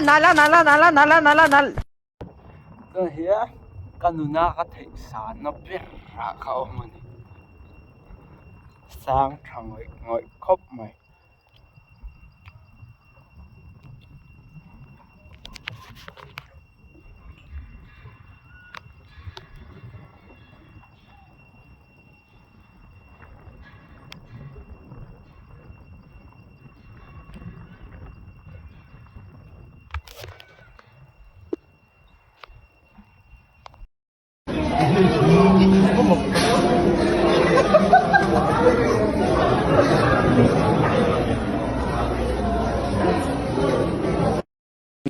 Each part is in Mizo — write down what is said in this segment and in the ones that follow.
nal a nal a nal a nal a nal a nal. Ka hia ka nuna ka theih sahna ber ah kha awm a ni sang tha ngawih ngawih khawp mai.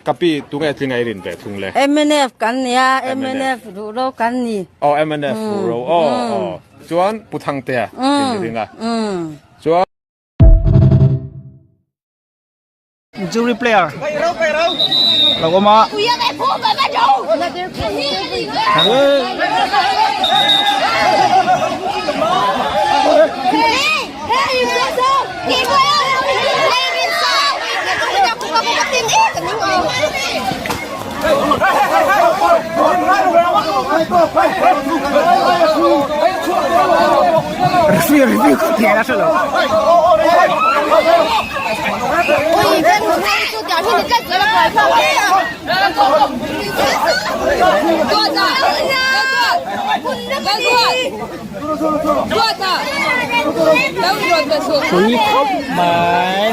Kapi tunge tling a i rin ve thung le? Mnf kan nia, mnf ruhro kan ni. Aw mnf ruhro aw aw. Chuan Pu Thangtea tling i ring a. Chuan. Jury player lo awm a. Pui khawp mai.